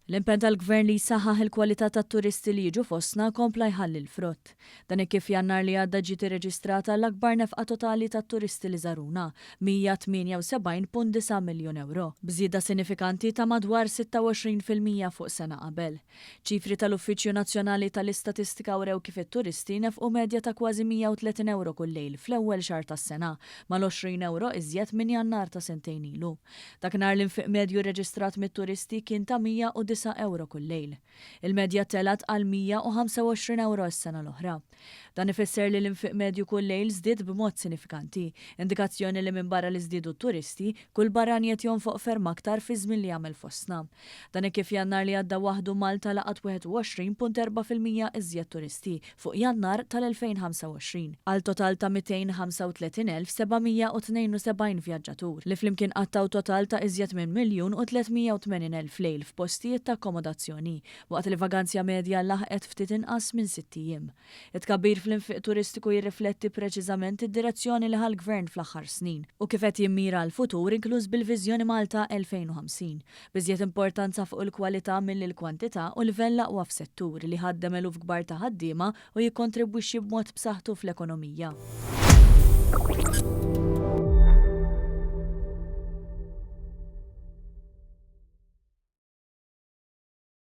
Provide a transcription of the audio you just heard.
L-impenn tal-Gvern li jsaħħaħ il-kwalità tat-turisti li jiġu fostna kompla jħalli l-frott. Dan hekk kif Jannar li għadda ġiet irreġistrata l-akbar nefqa totali tat-turisti li żaruna, 178.9 miljun ewro, b'żieda sinifikanti ta' madwar 26% fuq sena qabel. Ċifri tal-Uffiċċju Nazzjonali tal-Istatistika wrew kif it-turisti nefqu medja ta' kważi 130 ewro kull lejl fl-ewwel xahar tas-sena, mal-20 ewro iżjed minn Jannar ta' sentejn ilu. Dakinhar l-infiq medju rreġistrat mit-turisti kien ta' 109 ewro kull lejl. Il-medja telgħet għal 125 ewro s-sena l-oħra. Dan ifisser li l-infiq medju kull lejl żdied b'mod sinifikanti, indikazzjoni li minbarra li żdiedu t-turisti, kull barrani qed jonfoq ferm aktar fiż-żmien li jagħmel fostna. Dan hekk kif Jannar li għadda waħdu Malta laqgħet 21.4% iżjed turisti fuq Jannar tal-2025, għal total ta' 235,772 vjaġġatur, li flimkien qattgħu total ta' iżjed minn 1,380,000 lejl f'postijiet ta' akkomodazzjoni, waqt li vaganzja medja laħqet ftit inqas minn sitt ijiem. It-tkabbir fl-infiq turistiku jirrifletti preċiżament id-direzzjoni li ħa l-Gvern fl-aħħar snin u kif qed jimmira għall-futur inkluż bil-Viżjoni Malta 2050, b'iżjed importanza fuq il-kwalità milli l-kwantità u livell aqwa f'settur li jħaddem eluf kbar ta' ħaddiema u jikkontribwixxi b'mod b'saħħtu fl-ekonomija.